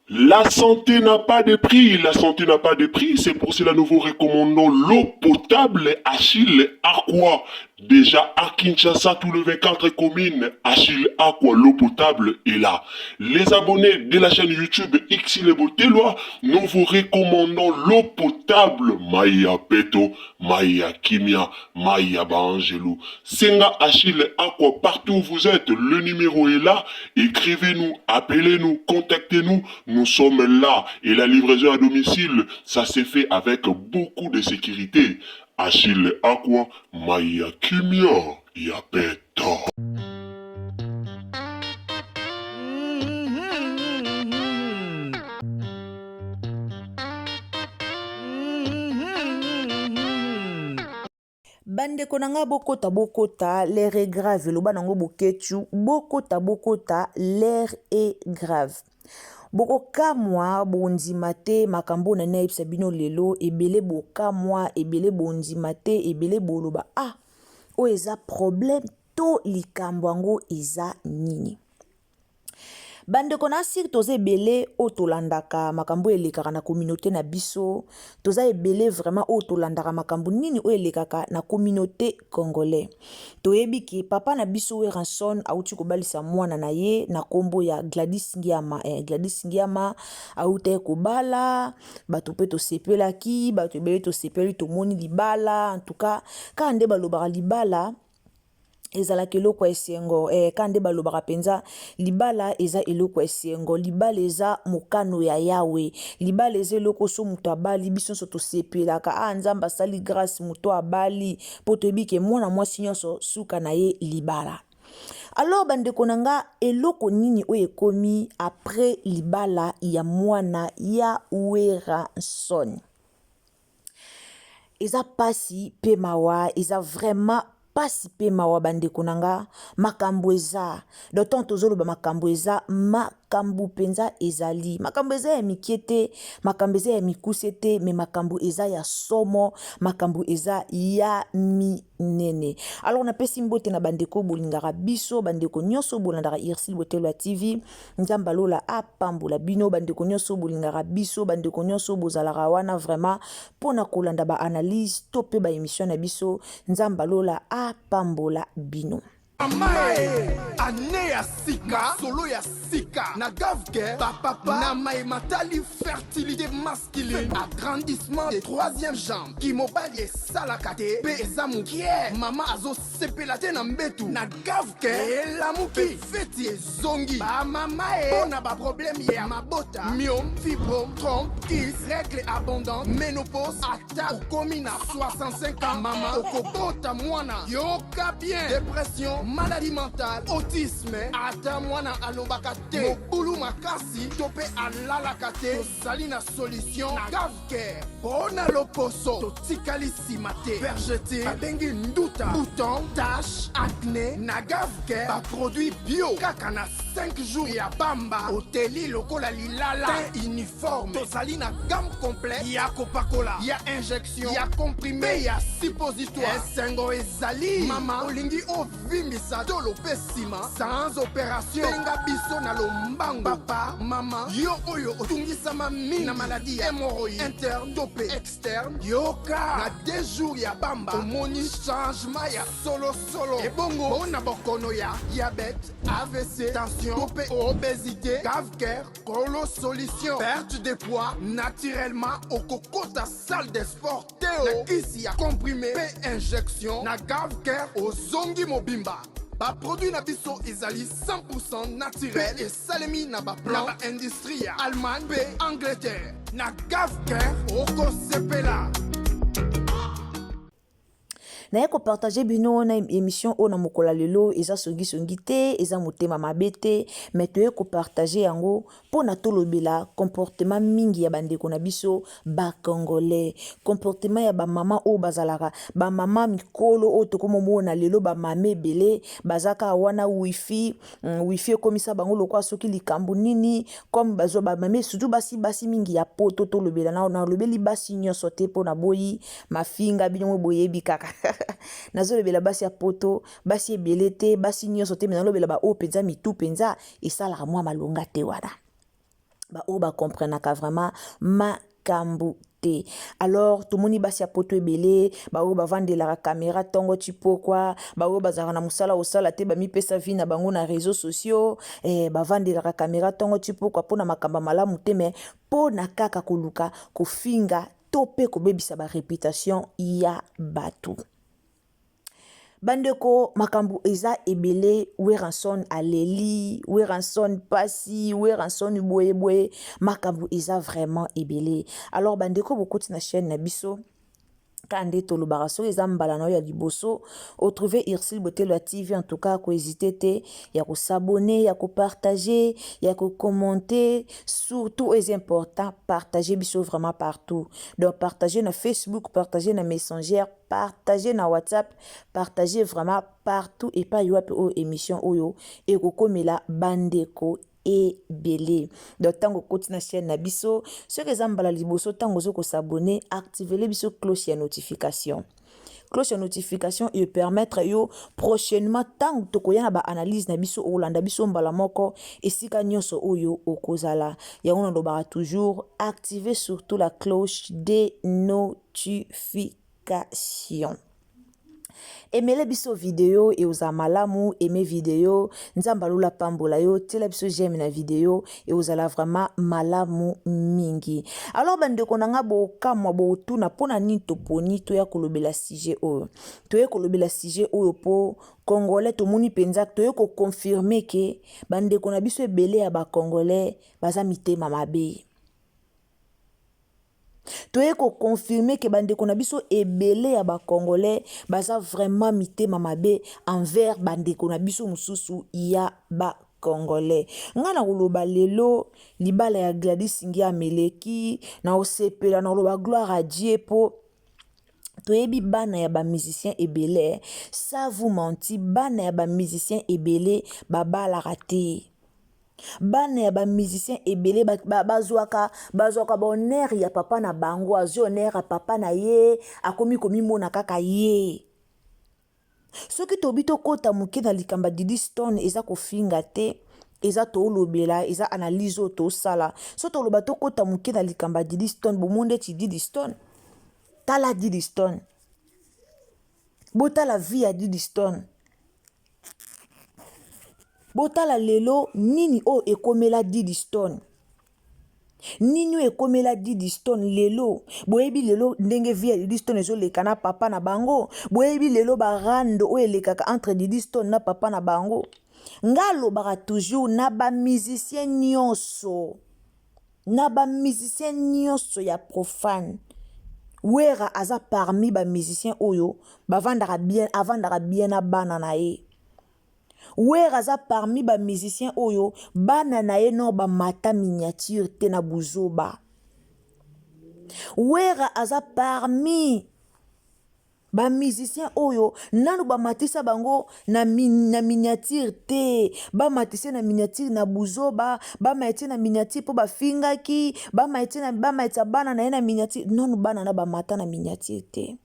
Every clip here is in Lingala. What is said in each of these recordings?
La santé n'a pas de prix, la santé n'a pas de prix, c'est pour cela nous vous recommandons l'eau potable Achille Aqua. Déjà à Kinshasa, tous les 24 communes, Achille Aqua, l'eau potable est là. Les abonnés de la chaîne YouTube Xile Botelwa, nous vous recommandons l'eau potable Maya Peto, Maya Kimia, Maya Baangelou. Senga Achille Aqua, partout où vous êtes, le numéro est là. Écrivez-nous, appelez-nous, contactez-nous. Nous sommes là. Et la livraison à domicile, ça s'est fait avec beaucoup de sécurité. Achille Aqua, Maya Kimia, Yapeta. Bandeko na nga bokota bokota l'air est grave eloba nango boketshu bokota bokota l'air est grave bokokamwa bondima te makambo oyo nani nayebisa bino lelo ebele bokamwa ebele bondima te ebele boloba ah oyo eza problème to likambo yango eza nini Bandeko na sir toza ebele oyo tolandaka makambo oyo elekaka na communaute na biso toza ebele vraiment oyo tolandaka makambo nini oyo elekaka na communaute congolais toyebi ke papa na biso Werrason awuti kobalisa mwana na ye na kombo ya Gladys Ngiama eh, Gladys Ngiama awutaki kobala bato mpe tosepelaki bato ebele tosepeli tomoni libala en tout cas kaka nde balobaka libala ezalaka eloko ya esengo eh, ka nde balobaka mpenza libala eza eloko ya esengo libala eza mokano ya yawe libala eza eloko so moto abali biso nyonso tosepelaka ah nzambe asali grâce moto abali mpo toyebi ke mwana mwasi nyonso suka na ye libala alors bandeko na nga eloko nini oyo ekomi après libala ya mwana ya Werrason Eza pasi pe mawa eza vraiment pasi pe mawa ba ndeko na nga makambu eza donc tango tozo loba makambu eza makambu penza ezali makambu eza ya mikie te makambu eza ya mikuse te mais makambu eza ya somo makambu eza ya minene alors na pesi mbote na ba ndeko bolingaka biso ba ndeko nionso bolandaka Ursule Botelua TV Nzambe ya lola apambola bino ba ndeko nionso bolingaka biso ba ndeko nionso bozalaka wana vraiment pona kolanda ba analyse to pe ba emission na biso Nzambe ya lola apambola bino. Mamae, annee ya sika, solo ya sika na Gavcare, ba papa na maye matali fertilité masculine, agrandissement de troisième jambe, kimobali esalaka te pe eza mukie, mama azo sepela te na mbetu na Gavcare elamuki feti ezongi ba mama e mpo na ba problème ya mabota myome fibrome trompe kyste règle abondante menopause ata okomi na 65 ans mama okobota mwana yoka bien depression maladie mentale autisme ata mwana alobaka te mobulu makasi to mpe alalaka te tozali na solution na Gavcare mpo na loposo totikali nsima te vergeture babengi nduta bouton tache acne na Gavcare ba produit bio kaka na 5 jours ya pamba oteli lokola lilala teint uniforme tozali na gamme complète ya kopakola ya injection ya comprime ya suppositoire esengo ezali mama olingi ovimbisa. Kozongisa tolo mpe nsima sans opération. Benga biso na lombango. Papa, mama, yo oyo otungisama mingi na maladie ya hémorroïde interne to mpe externe, yoka na 2 jours ya pamba omoni changement ya solo solo. Ebongo mpo na bokono ya diabète, AVC, tension to mpe obésité, Gavcare kolo solution. Perte de poids naturellement, okokota salle de sport te o. Na kisi ya comprimé mpe injection na Gavcare ozongi mobimba. Baproduit na biso ezali 100% naturel mpe esalemi na baplan na baindustrie ya Allemagne mpe Angleterre. Na Gavcare okosepela. Naye kopartage bino na émission oyo na mokolo ya lelo. Eza songisongi te, eza motema mabe te, mais toye kopartage yango mpo na tolobela comportement mingi ya bandeko na biso bacongolais, comportement ya bamama oyo bazalaka bamama mikolo oyo tokomomona lelo. Bamama ebele baza kaka wana wifi, wifi ekomisa bango lokola soki likambo nini, comme bazwa bamame, surtout basi, basi mingi ya Poto. Tolobela, nalobeli basi nyonso te mpo na boyi mafinga, bino mo boyebi kaka. Nazolobela basi ya Poto, basi ebele te, basi nyonso te, me nalobela baoyo mpenza mitu mpenza esalaka mwa malonga te wana, baoyo bakomprenaka vraiment makambo te. Alors tomoni basi ya Poto ebele, baoyo bavandelaka kamera ntongo ti pokwa, baoyo bazalaka na mosala kosala te, bamipesa vie na bango na réseaux sociaux, bavandelaka kamera ntongo ti pokwa mpona makambo ya malamu te, me mpo na kaka koluka kofinga to mpe kobebisa baréputation ya bato. Bandeko, makambo eza ebele. Werrason aleli, Werrason pasi, Werrason boyeboye, makambo eza vraiment ebele. Alors bandeko, bokoti na chaîne na biso kaka nde tolobaka. Soki eza mbala na oyo ya liboso otrouve Ursule Botelo ya TV, en tout cas kohésite te ya kos'abonner, ya kopartage, ya kocommenter. Surtout oyo eza important, partage biso vraiment partout. Donc partage na Facebook, partage na Messenger, partage na WhatsApp, partage vraiment partout epai wapi oyo émission oyo ekokomela bandeko ebele. Donc ntango okoti na chaîne na biso, soki eza mbala liboso, ntango ozo kos'abonner, activele biso cloche ya notification. Cloche ya notification epermettre yo prochainement ntango tokoya na baanalyse na biso, okolanda biso mbala moko esika nyonso oyo okozala. Yango nalobaka toujours, activer surtout la cloche de notification. Emele biso video, ekozala malamu. Aime video, Nzambe alola pambola yo. Tiela biso j'aime na video, ekozala vraiment malamu mingi. Alors bandeko na nga, bokamwa, botuna mpona nini toponi toya kolobela sujet oyo. Toye kolobela sujet oyo mpo congolais tomoni mpenza, toye koconfirmer ke bandeko na biso ebele ya bacongolais baza mitema mabe. Toye koconfirmer ke bandeko na biso ebele ya bacongolais baza vraiment mitema mabe envers bandeko na biso mosusu ya bacongolais. Ngai na koloba lelo, libala ya Gladys Ngiama eleki na kosepela, na koloba gloire à Dieu, mpo toyebi bana ya bamusicien ebele, sans vous mentir, bana ya bamusicien ebele babalaka te. Bana ya bamusicien ebele bazwaka bazwaka bahonneur ya papa na bango. Azwi honneur ya papa na ye, akomi komimona kaka ye. Soki tobi tokɔta moke na likambo ya Didi Stone, eza kofinga te, eza tolobela, eza analyse oyo tosala. So toloba tokɔta moke na likambo ya Didi Stone, bomoni ndeti Didi Stone, tala Didi Stone, botala vie ya Didi Stone, botala lelo nini oyo ekomela Didi Stone, nini oyo ekomela Didi Stone lelo. Boyebi lelo ndenge vie ya Didi Stone ezoleka na papa na bango. Boyebi lelo barando oyo elekaka entre Didi Stone na papa na bango. Nga alobaka toujours na bamusicien nyonso, na bamusicien nyonso ya profane, Wera aza parmi bamusicien oyo bavandaka bien, avandaka bien na bana na ye. Wera aza parmi bamusicien oyo bana na ye no bamata miniature te na buzoba. Wera aza parmi bamusicien oyo nanu bamatisa bango na miniature te, bamatise na miniature na buzoba, bamatie na miniature mpo bafingaki, bamatisa bana na ye na miniature. Nanu bana na bamata na miniature te.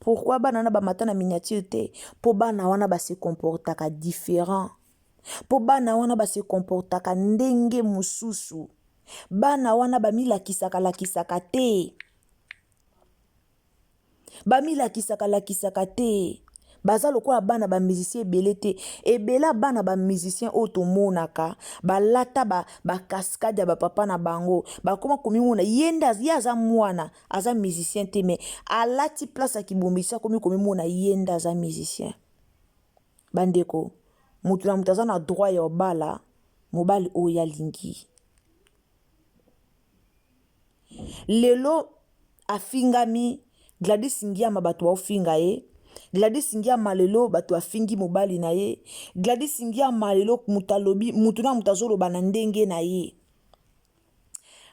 Pourquoi bana wana bamata na miniature te? Mpo bana wana ba se comportaka différent. Mpo bana wana ba se comportaka ndenge mosusu. Bana wana bamilakisaka lakisaka te. Bamilakisaka lakisaka te. Baza lokola bana ba musicien ebele te. Ebele ya bana ba musicien oyo tomonaka balata ba, ba cascade ya ba papa na bango, bakoma komimona ye nde ye aza mwana, aza musicien te mais alati place ya kibombisi akomi komimona ye nde aza musicien. Bandeko, moto na moto aza na droit ya obala mobali oyo alingi. Lelo afingami Gladys Ngiama bato baofinga ye Gladys Ngiama lelo bato afingi mobali na ye Gladys Ngiama lelo moto alobi moto na moto azoloba na ndenge na ye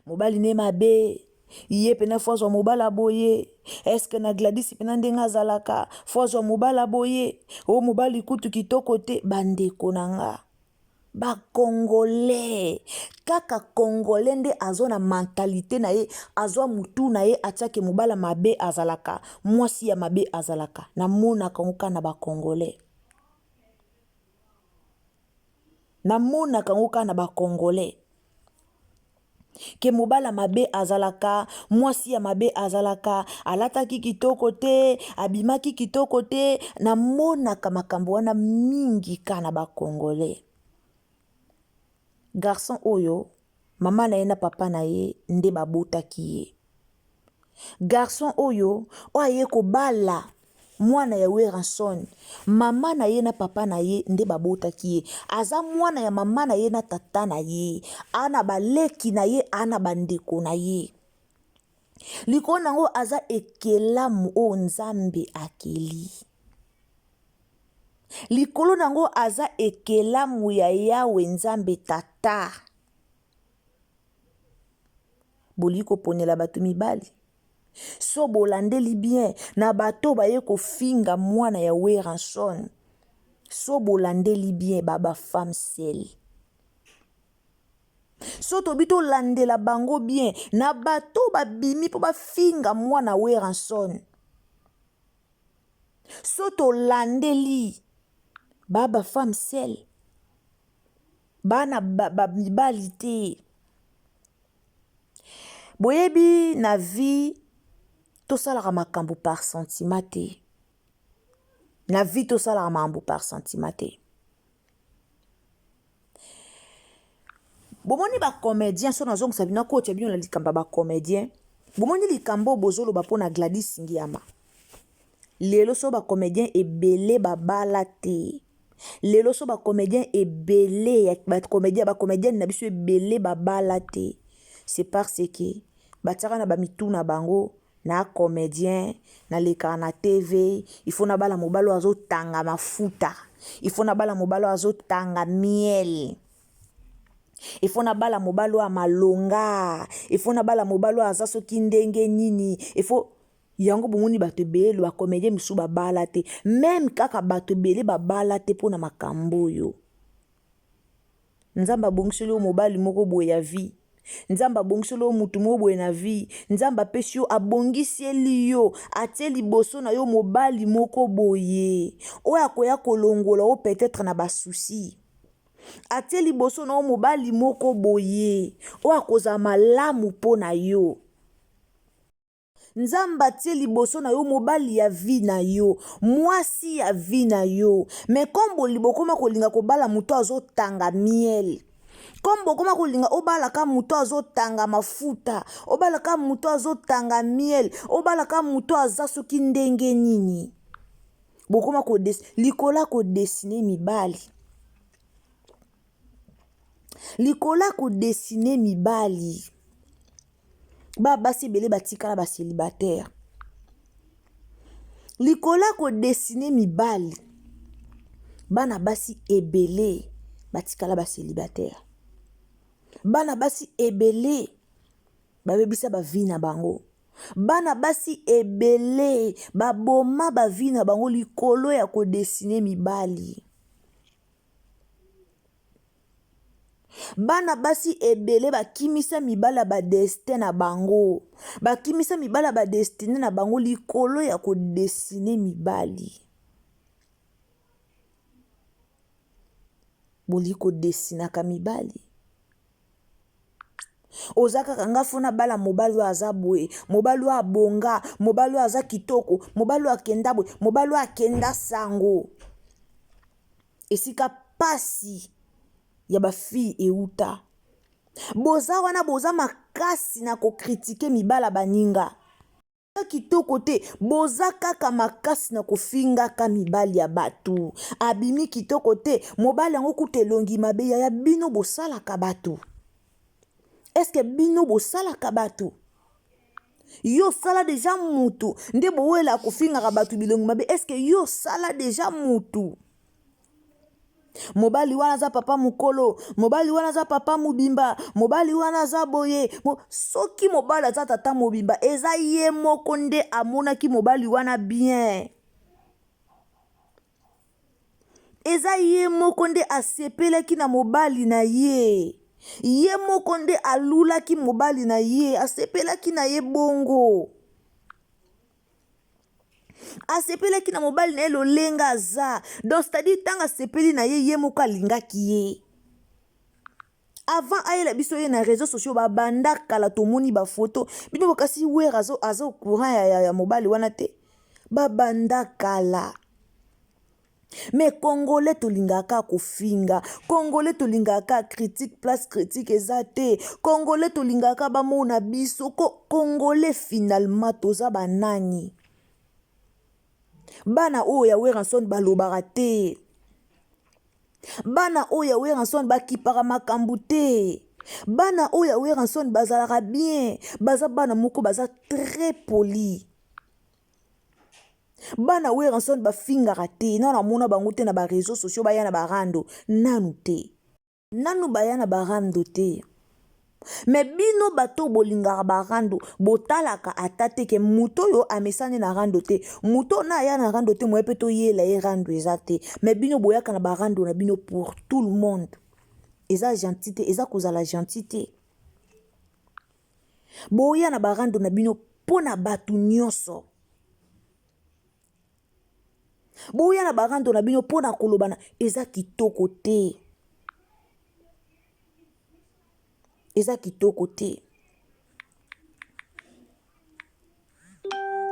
mobali ne mabe ye pena fo azwa mobali aboye eske na Gladys pena ndenge azalaka fo azwa mobali aboye o mobali kutu kitoko te bandeko na nga Ba congolais kaka congolais nde azwa na mentalite na ye azwa mutu na ye atiake mobala mabe azalaka mwasi ya mabe azalaka namonaka yango kaka na ba congolais namonaka yango kaka na ba congolais ke mobala mabe azalaka mwasi ya mabe azalaka alataki kitoko te abimaki kitoko te namonaka makambo wana mingi ka na bacongolais garçon oyo mama na ye na papa na ye nde babotaki ye Garçon oyo oyo aye kobala mwana ya Werrason mama na ye na papa na ye nde babotaki ye aza mwana ya mama na ye na tata na ye ana baleki na ye ana bandeko na ye likolo na yango aza ekelamu oyo Nzambe akeli likolo na yango aza ekelamu ya Yawe Nzambe tata. Bolingi koponela bato mibali? So bolandeli bien na bato baye kofinga mwana ya Werrason, so bolandeli bien ba ba femme seule. So tobi tolandela bango bien na bato babimi mpo bafinga mwana Werrason. So tolandeli ba ba femme seule. Bana ba, ba mibali te. Boyebi na vie tosalaka makambo par sentiment te. Na vie tosalaka makambo par sentiment te. Bomoni ba comediens so nazongisa bino akotya bino na likambo ya ba comediens. Bomoni likambo oyo bozoloba mpo na Gladys Ngiama. Lelo so ba comediens ebele babala te. Lelo so ba comediens ebele ya ba comediens ba comediennes na biso ebele babala te. C'est parce que batiaka na ba mitu na bango na comedien nalekaka na TV il faut nabala mobali oyo azotanga mafuta il faut nabala mobali oyo azotanga miel il faut nabala mobali oyo ya malonga il faut nabala mobali oyo aza soki ndenge nini il faut Yango bomoni bato ebele ba comedien misusu babala te meme kaka bato ebele babala te mpo na makambo oyo nzambe abongiseli yo mobali moko boye ya vie nzambe abongiseli yo motu moko boye na vie nzambe apesi yo abongiseli yo atie liboso na yo mobali moko boye oyo akoya kolongola yo peut-être na basusi atie liboso na yo mobali moko boye oyo akozala malamu mpo na yo Nzambe atie liboso na yo mobali ya vie na yo, mwasi ya vie na yo. Mais comme boli bokoma kolinga kobala moto azotanga miel. Comme bokoma kolinga obalaka moto azotanga mafuta, obalaka moto azotanga miel, obalaka moto aza soki ndenge nini. Bokoma ko likolo ya ko dessiner mibali. Likolo ya ko dessiner mibali. Ba basi ebele batikala ba celibataire likolo ya ko dessiner mibali bana basi ebele batikala ba celibataire bana basi ebele babebisa ba vie na bango bana basi ebele baboma ba vie na bango likolo ya ko dessiner mibali. Bana basi ebele bakimisa mibali ya ba destin na bango. Bakimisa mibali ya ba destine na bango likolo ya ko dessiner mibali. Bolingi ko dessinaka mibali. Oza kaka nga fo nabala mobali oyo aza boye, mobali oyo abonga, mobali oyo aza kitoko, mobali oyo akenda boye, mobali oyo akenda sango. Esika pasi ya ba fille ewuta. Boza wana boza makasi na ko critiquer mibala baninga. Kitoko te boza kaka makasi na kofingaka mibali ya bato. Abimi kitoko te mobali yango kutu elongi mabe yaya bino bosalaka bato. Eske bino bosalaka bato? Yo osala deja mutu nde bowela kofingaka bato bilongi mabe eske yo osala deja mutu? Mobali wana aza papa mokolo, mobali wana aza papa mobimba, mobali wana aza boye. Soki mobali aza tata mobimba, eza ye moko nde amonaki mobali wana bien. Eza ye moko nde asepelaki na mobali na ye. Ye moko nde alulaki mobali na ye, asepelaki na ye bongo. Asepelaki na mobali na ye lolenge aza. Donc c'est-à-dire ntango asepeli na ye, ye moko alingaki ye. Avant ayela biso ye na réseaux sociaux babanda kala tomoni ba photo. Bino bokasi Wera azo, azo courant ya, ya, ya mobali wana te. Babanda kala. Mais congolais tolingaka kofinga, congolais tolingaka critique, place critique eza te, congolais tolingaka bamona biso ko congolais finalement toza banani? Bana oyo ya Werrason balobaka te, bana oyo ya Werrason bakipaka makambo te, bana oyo ya Werrason bazalaka bien, baza bana moko baza très poli. Bana Werrason bafingaka te, nanu namona bango te na ba réseaux sociaux baya na ba rando, nanu te. Nanu baya na ba rando te. Mais bino bato bolingaka ba rando, botalaka ata te ke moto oyo amesani na rando te, moto oyo na aya na rando te, moye pe toyela ye rando eza te. Mais bino boyaka na ba rando na bino pour tout le monde. Eza gentil te, eza kozala gentil te. Boya na ba rando na bino mpo na bato nyonso. Boya na ba rando na bino mpo na kolobana eza kitoko te. Eza kitoko te.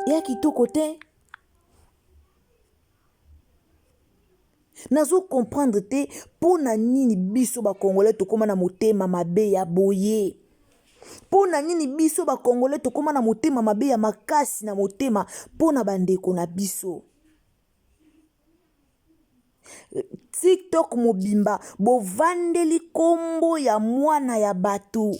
Ya kitoko te. Nazo comprendre te mpo na nini biso ba congolais tokóma na motema mabe ya boye. Mpo na nini biso ba congolais tokóma na motema mabe ya makasi na motema mpo na bandeko na biso. TikTok mobimba bovandeli kombo ya mwana ya bato.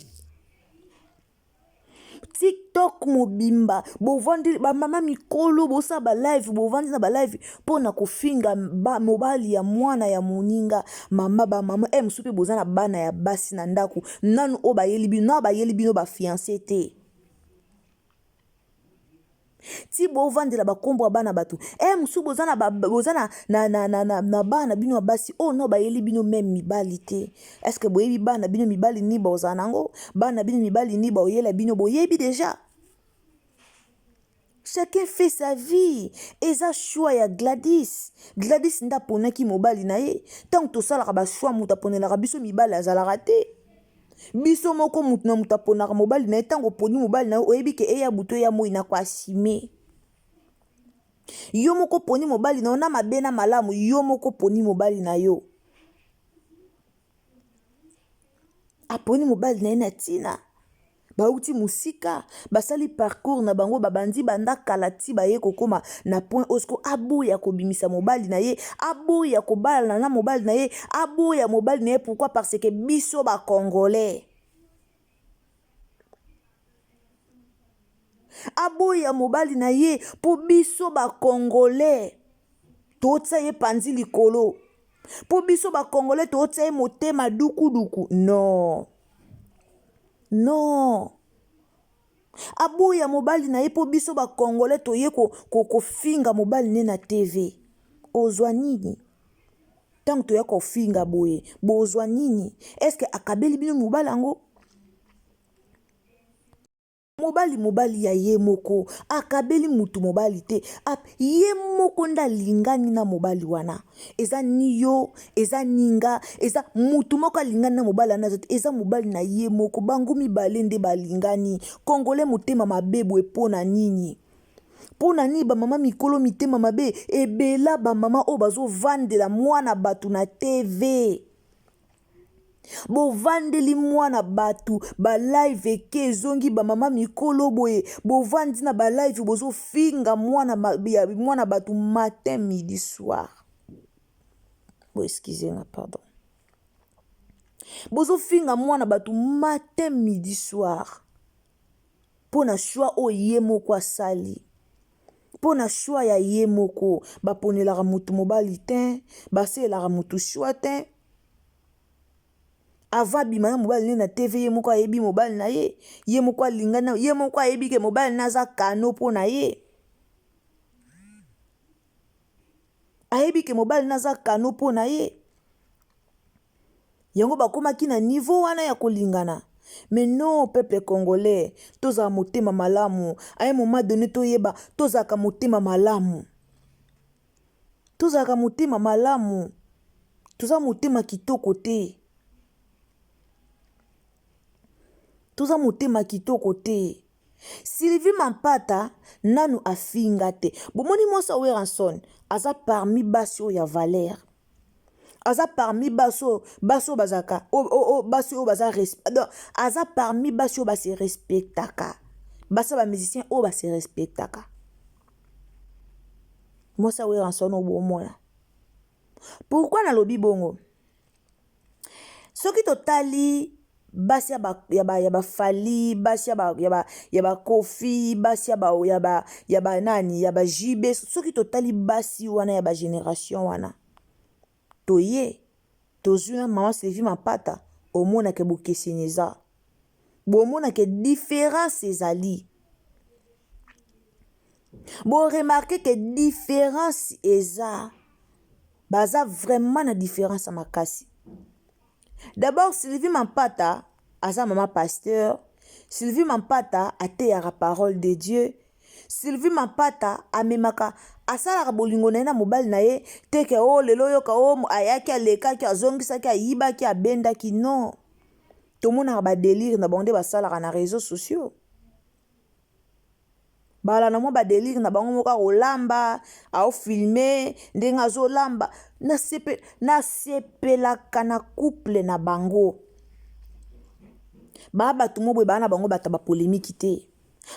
TikTok mobimba bovandi ba mama mikolo bosala ba live bovandi na ba live mpo na kofinga ba mobali ya mwana ya moninga mama ba mama eh, mosusu mpe boza na bana ya basi na ndako nanu oyo bayeli bino nanu bayeli bino ba fiance te ti bovandela bakombo ya bana bato e mosusu boza na, boza na, na, na, na, na, na bana bino ya basi oyo oh, no bayeli bino meme mibali te estce boyebi bana bino mibali nini bozala nango bana bino mibali nini baoyela bino boyebi deja chacun fait sa vie eza choix ya Gladys Gladys nde aponaki mobali na ye ntango tosalaka bachoix moto aponelaka biso mibali azalaka te Biso moko mutu na mutu aponaka mobali na ye ntango oponi mobali na yo oyebi ke eya butu eya moi na koasime yo moko oponi mobali na yo na mabe na malamu yo moko oponi mobali na yo aponi mobali na ye na ntina Bawuti musika, basali parcours na bango, babandi banda kala ti baye kokoma na point oyo sikoyo aboya kobimisa mobali na ye, aboya kobalana na mobali na ye, aboya mobali na ye pourquoi? Parce que biso ba congolais aboya mobali na ye mpo biso ba congolais totia ye panzi likolo mpo biso ba congolais totia ye motema dukuduku non Non. Aboya mobali na ye mpo biso ba congolais toye ko, ko, kofinga mobali ne na TV. Ozwa nini? Ntango toya kofinga boye bozwa nini? Eske akabeli bino mobali yango? Mobali mobali ya ye moko akabeli mutu mobali te ye moko nde alingani na mobali wana eza ni yo eza ni nga eza mutu moko alingani na mobali wana eza mobali na ye moko bango mibale nde balingani congolais motema mabe boye mpo na nini mpo na nini bamama mikolo mitema mabe ebela bamama oyo bazovandela mwana bato na tv Bovandeli mwana batu ba live eke ezongi ba mama mikolo boye bovandi na ba live bozofinga mwana ya mwana batu matin midi soir bo excuse nga pardon bozofinga mwana batu matin midi soir mpo na choix oyo ye moko asali mpo na choix ya ye moko baponelaka motu mobali te basalelaka motu choix te avant abima na mobali ne na tv ye moko ayebi mobali na ye ye moko alingani ye moko ayebi ke mobali na aza kano mpo na ye ayebi ke mobali na aza kano mpo na ye Yango bakomaki na niveau wana ya kolingana. Mais non peuple congolais, tozala motema malamu. À un moment donné toyeba tozalaka motema malamu. Tozalaka motema malamu. Toza motema kitoko te. Toza motema kitoko te. Sylvie Mampata nanu afinga te. Bomoni mwasi ya Werrason aza parmi basi oyo ya valeur. Aza parmi basi oyo basi oyo bazalaka basi oyo baza donc aza parmi basi oyo ba se respectaka. Basi ya ba musiciens oyo ba se respectaka. Mwasi ya Werrason oyo bomona. Pourquoi nalobi bongo? Soki totali basi ya ba, ya ba, ya ba Fally, basi ya ba, ya ba, ya ba Koffi, basi ya ba, ya ba, ya ba nani, ya ba JB, soki totali basi wana ya ba generation wana, toye tozwi na mama Sylvie Mapata, omonake bokeseni eza, bomonake difference ezali. Bo remarquer que difference eza. Baza vraiment na difference ya makasi. D'abord Sylvie Mampata aza mama pasteur. Sylvie Mampata ateyaka parole de Dieu. Sylvie Mampata amemaka asalaka bolingo na ye na mobali na ye te ke o oh, lelo oyoka o oh, ayaki alekaki azongisaki ayibaki abendaki non. Tomonaka ba delire na bango nde basalaka na réseaux sociaux. Bala na mwa ba delire na bango moko akolamba aofilme ndenge azolamba nasepelaka na couple na bango baa bato mo boye baa na bango bato ya bapolemiki te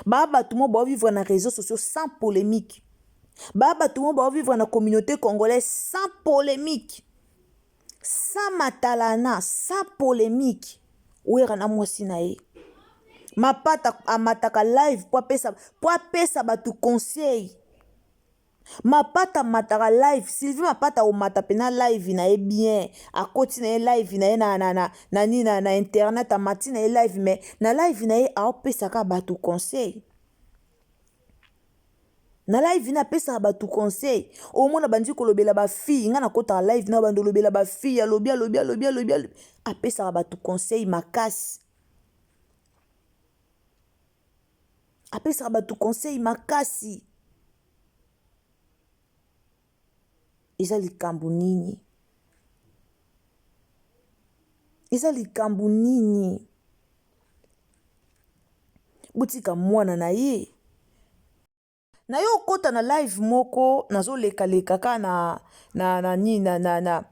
baa bato mo baovivre na réseau sociaux sans polémique baa bato mo baovivre na communauté congolaise sans polémique Sans matalana, sans polemique. Wera na mwasi na ye. Mapata amataka live po apesa po apesa bato conseil. Mapata amataka live, Sylvie Mapata omata pena live na ye bien. Akoti na ye live na ye na na na na nini na, na internet amati na ye live mais na live na ye aopesaka bato conseil. Na live na apesaka bato conseil omona bandi kolobela ba fille nga nakotaka live na bandi olobela ba fille alobi alobi alobi alobi alobi apesaka bato conseil makasi apesaka bato conseil makasi eza likambo nini eza likambo nini botika mwana na ye na yo okota na live moko nazolekaleka kaka na, na, na, na, na, na, na,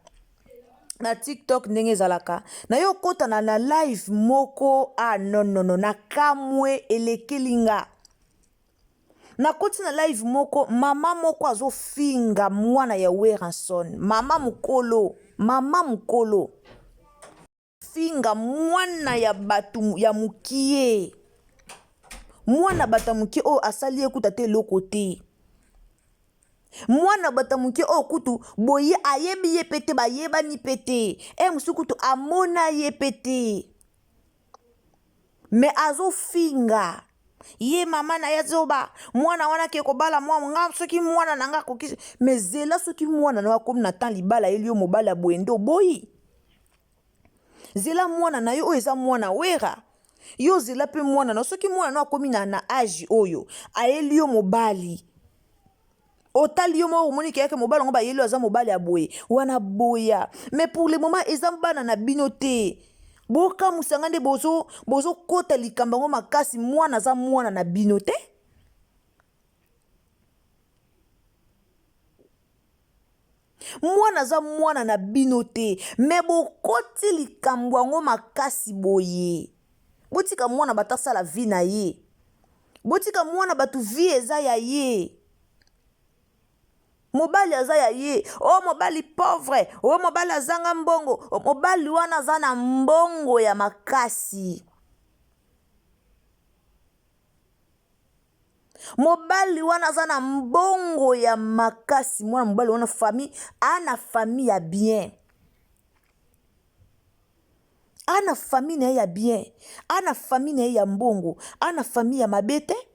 na tiktok ndenge ezalaka na yo okota na, na live moko ah non non non na kamwe elekeli nga Nakoti na live moko mama moko azofinga mwana ya Werrason mama mukolo mama mukolo finga mwana ya bato ya mukie mwana bato ya mukie oyo asali ye kuta te eloko te mwana bato ya moke oyo kutu boye ayebi ye mpe te bayebani mpe te e mosusu kutu amona ye mpe te me azofinga. Ye mama na ye zoba. Mwana wana ke kobala mwa nga soki mwana na nga akoki mais zela soki mwana na yo akomi na temps libala ayeli yo mobali ya boye nde oboyi. Zela mwana na yo oyo eza mwana wera. Yo zela pe mwana na yo soki mwana na yo akomi na, na age oyo ayeli yo mobali otali yo moko omoni keyake mobali yango bayeli yo aza mobali ya boye wana boya mais pour le moment eza bana na bino te bokamwisa nga nde bozokota bozo likambo yango makasi mwana aza mwana na bino te mwana aza mwana na bino te me bokoti likambo yango makasi boye botika mwana bato asala vie na ye botika mwana bato vie eza ya ye mobali aza ya ye o oh, mobali pauvre o oh, mobali azanga mbongo oh, mobali wana aza na mbongo ya makasi Mobali wana aza na mbongo ya makasi mwana mobali wana famille ana famille ya bien ana famille na ye ya bien ana famille na ye ya mbongo ana famille ya mabe te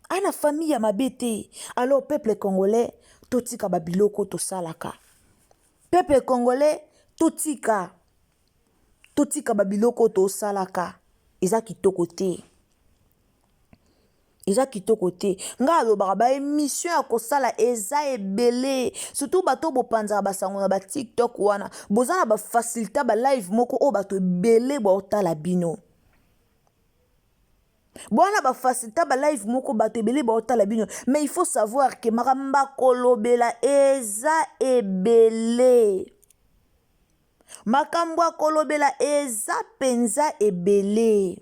ana famille ya mabe te alors peuple congolais totika babiloko tosalaka peuple congolais totika Totika ba biloko oyo tosalaka eza kitoko te eza kitoko te ngai alobaka ba emission ya kosala eza ebele surtout bato oyo bopanzaka basango na ba tiktok wana boza na ba facilité ba live moko oyo bato ebele baotala bino Bwana ba facilita ba live moko bato ebele baotala bino mais il faut savoir que makambo bakolobela eza ebele makambo ya kolobela eza mpenza ebele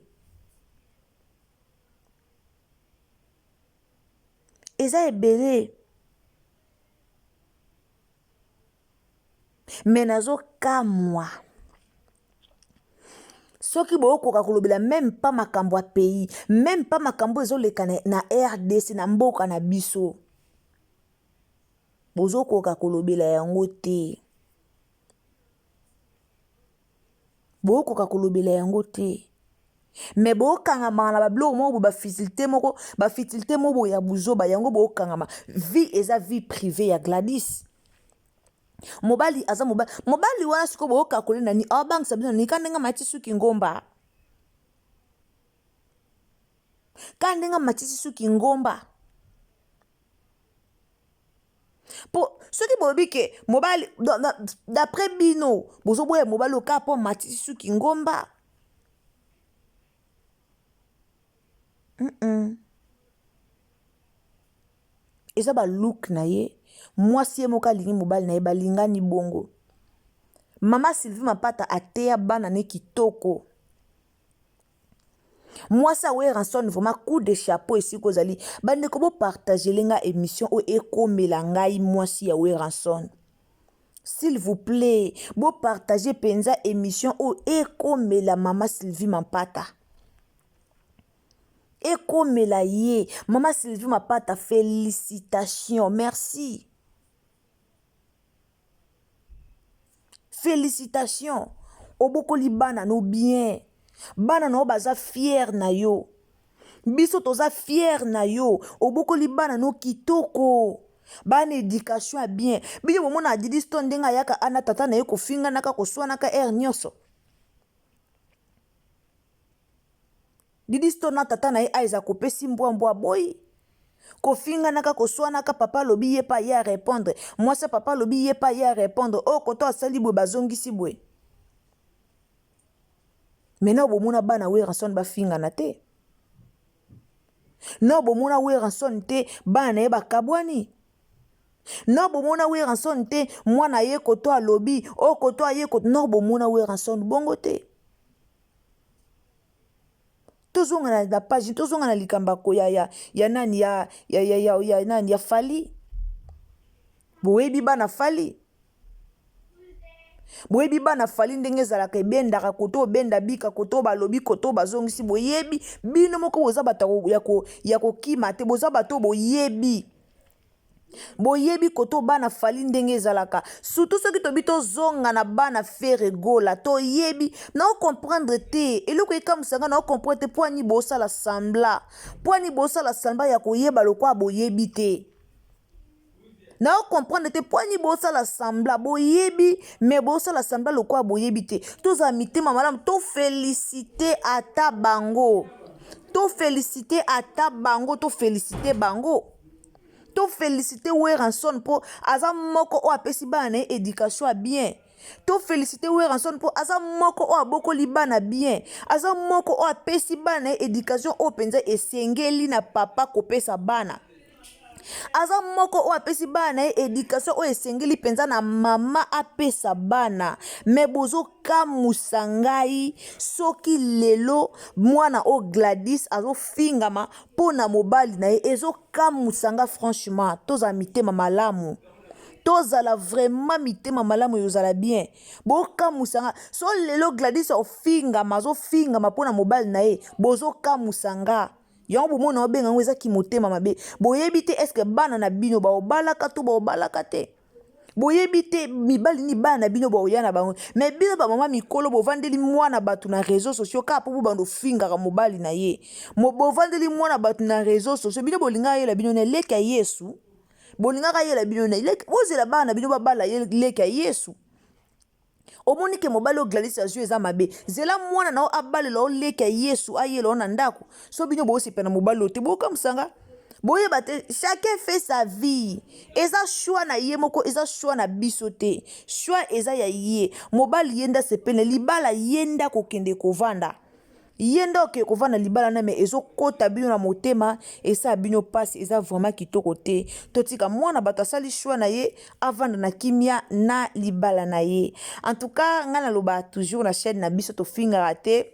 eza ebele me nazokamwa soki bokoka kolobela meme pas makambo ya pays meme pas makambo ezoleka na, na rdc na mboka na biso bozokoka kolobela yango te bokoka kolobela yango te me bokangamaka na babiloko moko boye bafitilite moko bafitilite moko boye ya buzoba yango bokangama vie eza vie privée ya gladys mobali aza mobali mobali wana sikoyo bookakole na nini abangisa bino na nini ka ndenge amatisi suki ngomba ka ndenge amatisi suki ngomba po soki bolobi ke mobali d'après bino bozoboya mobali oka mpo amatisi suki ngomba mm -mm. Eza ba look na ye mwasi ye moko alingi mobali na ye balingani bongo mama Sylvie Mapata ateya bana ne kitoko mwasi ya Werrason vraiment coup de chapeau esika ozali bandeko bopartagele nga émission oyo ekomela ngai mwasi ya Werrason s'il vous plaît bopartage mpenza émission oyo ekomela mama Sylvie Mampata ekomela ye mama Sylvie Mapata felicitation merci felicitation obokoli bana no bien bana na yo baza fiere na yo biso toza fiere na yo obokoli bana no kitoko bana education ya bien bino bomona Didi Stone ndenge ayaka ana tata na ye kofinganaka koswanaka heure nyonso Didi Stone na tata na ye Isaac kopesi mbwa mbwa aboyi kofinganaka koswanaka papa alobi ye pa ye a répondre mwasi ya papa alobi ye pa ye a répondre oyo oh, koto asali boye bazongisi boye maintenant bomona bana Werrason bafingana te no bomona Werrason te bana na ye bakabwani no bomona Werrason te mwana ye koto alobi oyo oh, koto aye koto no bomona Werrason bongo te tozonga na, na page tozonga na likambo ya, ya, ya nani ya, ya, ya, ya, ya nani ya fali boyebi bana fali boyebi bana fali ndenge ezalaka ebendaka koto obenda bika koto balobi koto bazongisi boyebi bino moko boza bato ya kokima te boza bato boyebi. Boyebi koto bana Fally ndenge ezalaka surtout soki tobi tozonga na bana Ferre Gola toyebi nao comprendre te eloko ekamwisa nga nao comprendre te poani bosala sembla poani bosala sembla ya koyeba lokola boyebi te nao comprendre te poani bosala sembla boyebi me bosala sembla lokola boyebi te tozala mitema malamu tofelicite ata bango tofelicite ata bango tofelicite bango To felicite Werrason po aza moko oyo apesi bana na ye education ya bien. To felicite Werrason po aza moko oyo abokoli bana bien. Aza moko oyo apesi bana na ye education oyo penza esengeli na papa kopesa bana. Aza moko oyo apesi bana na ye education oyo esengeli penza na mama apesa bana. Mais bozo kamwisa ngai soki lelo mwana oyo Gladys azofingama mpo na mobali na ye ezokamwisa nga franchement tozala mitema malamu tozala vraiment mitema malamu ekozala bien bokamwisa nga so lelo Gladys ofingama azofingama mpo na mobali na ye bozokamwisa nga yango bomona obenga yango eza kimotema mabe boyebi te eske bana na bino baobalaka to baobalaka te Boyebi te mibali nini bana na bino baoya na bango. Mais bino ba mama mikolo bovandeli mwana bato na réseaux sociaux kaka po bobanda ofingaka mobali na ye. Bovandeli mwana bato na réseaux sociaux bino bolingaka ayela bino na leki ya Yesu. Bolingaka ayela bino na leki bozela bana na bino babala ye leki ya Yesu. Omoni ke mobali oyo Gladys azwi eza mabe. Zela mwana na yo abalela yo leki ya Yesu ayela yo na ndako. So bino bosepela na mobali oyo te bokamwisa nga. Boyeba te chacun fait sa vie. Eza choix na ye moko eza choix na biso te. Choix eza ya ye. Mobali ye nde asepeli libala ye nde akokende kovanda. Ye nde oke kovanda libala na me ezokota bino na motema esala bino pasi eza vraiment kitoko te totika mwana bato asali choix na ye avanda na kimia na libala na ye en tout cas ngai naloba toujours na chaîne na biso tofingaka te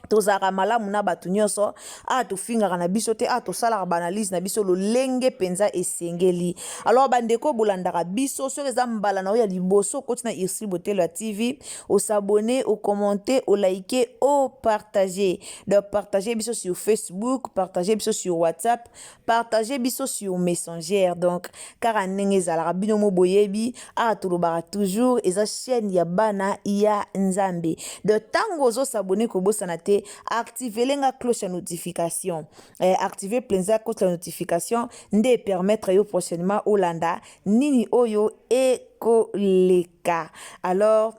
tozalaka malamu na bato nyonso awa tofingaka na biso te awa tosalaka baanalyse na biso lolenge mpenza esengeli alors bandeko bolandaka biso soki eza mbala na yo ya liboso okoti na Ursule Botelo ya TV o s'abonner o commenter o liker o partager donc partager biso sur Facebook partager biso sur WhatsApp partager biso sur Messenger donc kaka ndenge ezalaka bino mo boyebi awa tolobaka toujours eza chaîne ya bana ya Nzambe donc ntango ozo s'abonner kobosana te activer nga cloche ya notification eh, activer mpenza cloche ya notification nde permettre yo prochainement olanda nini oyo ekoleka alors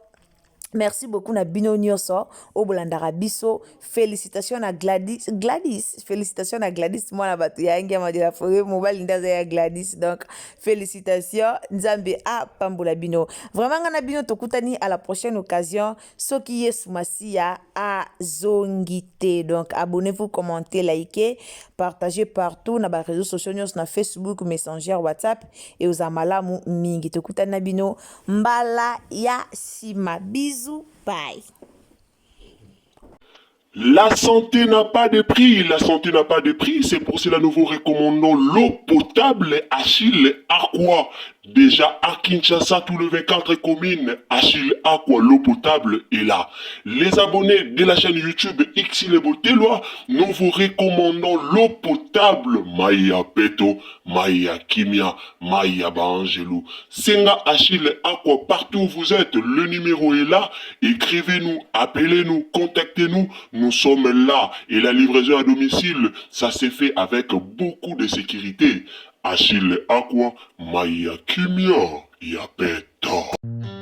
merci beaucoup na bino nyonso oyo bolandaka biso félicitation na Gladys Gladys félicitation na Gladys mwana bato ya Ngiama de la Forêt mobali nde aza ya Gladys donc félicitation Nzambe apambola bino vraiment nga na bino tokutani à la prochaine occasion soki Yesu Masiya azongi te donc abonnez-vous commentez likez partagez partout na ba réseaux sociaux nyonso na Facebook Messenger WhatsApp et oza malamu mingi tokutani na bino mbala ya nsima bisous bye. La santé n'a pas de prix, la santé n'a pas de prix, c'est pour cela nous vous recommandons l'eau potable Achille Aqua. Déjà à Kinshasa, tout le 24 communes, Achille Aqua, l'eau potable est là. Les abonnés de la chaîne YouTube Xile Botelwa, nous vous recommandons l'eau potable Maya Peto, Maya Kimia, Maya Baangelo. Senga Achille Aqua, partout où vous êtes, le numéro est là. Écrivez-nous, appelez-nous, contactez-nous. Nous sommes là. Et la livraison à domicile, ça s'est fait avec beaucoup de sécurité. Achille Aqua, Maya Kimia, Yapeto.